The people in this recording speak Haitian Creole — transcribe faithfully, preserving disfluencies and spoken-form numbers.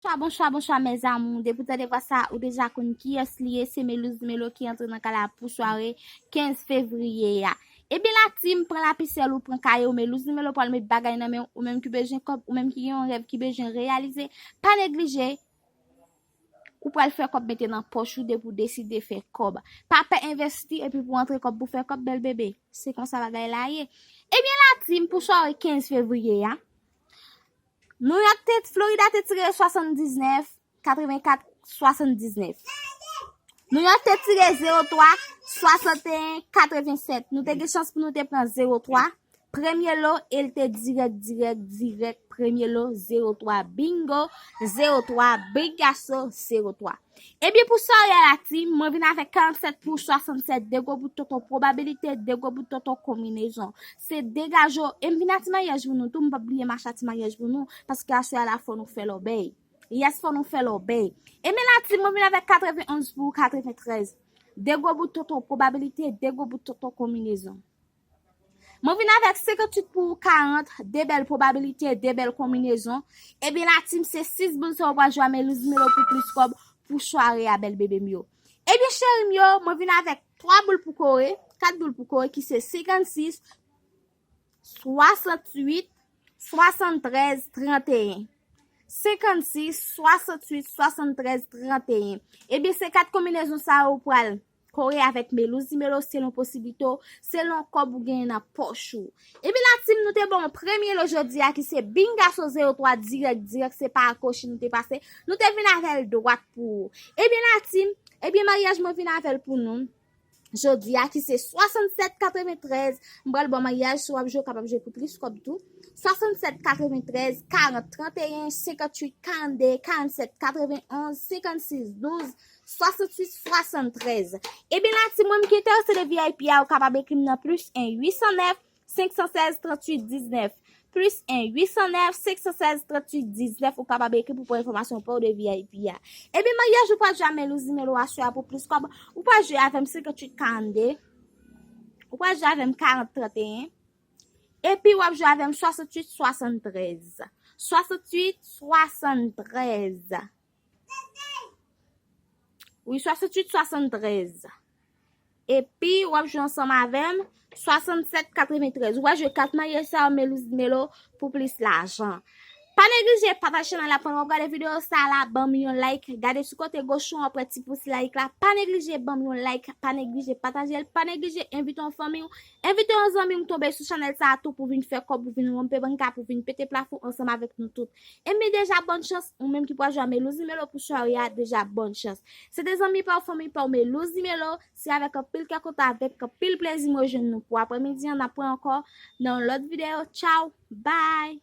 Bonswa, bonswa, bonswa, mes amours. Depi w tande vwa sa, ou deja konn kiyès li ye. Se Melouz Melo ki antre nan kay la pou sware kenz fevriye a. Ebyen, la team, pran lapisèl ou, pran kaye w. Melouz Melo pral met bagay nan men w, ou menm ki bezwen kòb, ou menm ki gen yon rèv ki bezwen reyalize. Pa neglije, ou pral fè kòb mete nan pòch ou depi w deside fè kòb. Pa pè envesti epi pou antre kòb pou fè kòb, bèl bebe. Se konsa bagay la ye. Ebyen, la team, pou sware kenz fevriye a, New York te, Florida te tire swasanndiznèf, katrevenkat, swasanndiznèf. New York te tire zewo twa, swasanteyen, katrevennsèt. Nou te gen chans pou nou te pran zewo twa. Premye lo, e l te dirèk, dirèk, dirèk. Premye lo, zewo twa. Bingo, zewo twa. Bingaso, zewo twa. Ebyen, pou sware a, la team, mwen vin avèk karannsèt pou swasannsèt, de gwo bout tonton pwobabilite, de gwo bout tonton konbinezon. Se degaje w. E m vin a ti maryaj pou nou tou, m p ap bliye m achte ti maryaj pou nou, paske aswè a la fò nou fè lòbèy. Yes, fò nou fè lòbèy. Ebyen, la team, mwen vin avèk katrevenonz pou katreventrèz. De gwo bout tonton pwobabilite, de gwo bout tonton konbinezon. Mwen vin avèk senkantuit pou karant, de bèl pwobabilite, de bèl konbinezon. Ebyen, la team, se sis boul sa yo pral jwe a Melouz Melo pou plis kòb pou sware a, bèl bebe m yo. Ebyen, cheri m yo, mwen vin avèk twa boul pou kore, kat boul pou kore, ki se senkannsis, swasantuit, swasantrèz, tranteyen. Senkannsis, swasantuit, swasantrèz, tranteyen. Ebyen, se kat konbinezon sa yo pral kore avèk Melouz Melo selon posiblite w, selon kòb ou genyen nan pòch ou. Ebyen, la team, nou te ba w premye lo jodi a ki se Bingaso zewo twa dirèk, dirèk, se pa akochi nou te pase. Nou te vin avè l dwat pou ou. Ebyen, la team, ebyen, maryaj mwen vin avè l pou nou. Jodi a ki se swasannsèt katreventrèz, m pral ba w maryaj, si w ap jwe, w kapab jwe pou plis kòb tou. Swasannsèt katreventrèz, karant tranteyen, senkantuit karannde, karannsèt katrevenonz, senkannsis douz, swasantuit swasantrèz. Ebyen, la team, mwen m ki enterese de V I P a, ou kapab ekri m nan plis en uitsannèf, senksanntrèz, trantuit diznèf. Plis en uitsannèf, senksanntrèz, trantuit diznèf, ou kapab ekri pou pran enfòmasyon pa w de V I P a. Ebyen, maryaj ou pral jwe a Melouz Melo aswè a pou plis kòb, ou pral jwe avè m senkantuit karannde, ou pral jwe avè m karant tranteyen, epi w ap jwe avè m swasantuit swasantrèz. Swasantuit swasantrèz. Wi, swasantuit swasantrèz. Epi, w ap jwe ansanm avè m, swasannsèt katreventrèz. Ou pral jwe kat maryaj sa yo, Melouz Melo, pou plis lajan. Pa neglije pataje chanèl la pandan w ap gade videyo sa la, ban m yon like, gade sou kote goch ou an, w ap wè ti pous like la. Pa neglije ban m yon like, pa neglije pataje l, pa neglije envite yon fanmi w, envite yon zanmi w tonbe sou chanèl sa a tou pou vin fè kòb, pou vin wonpe banka, pou vin pete plafon ansanm avèk nou tout. Ebyen deja bòn chans, ou menm ki pral jwe a Melouz Melo pou sware a, deja bòn chans. Se te zanmi pa w, fanmi pa w, Melouz Melo, se avèk anpil kè kontan, avèk anpil plezi mwen jwenn nou pou aprèmidi an, n ap wè ankò nan yon lòt videyo. Tchaw, bye!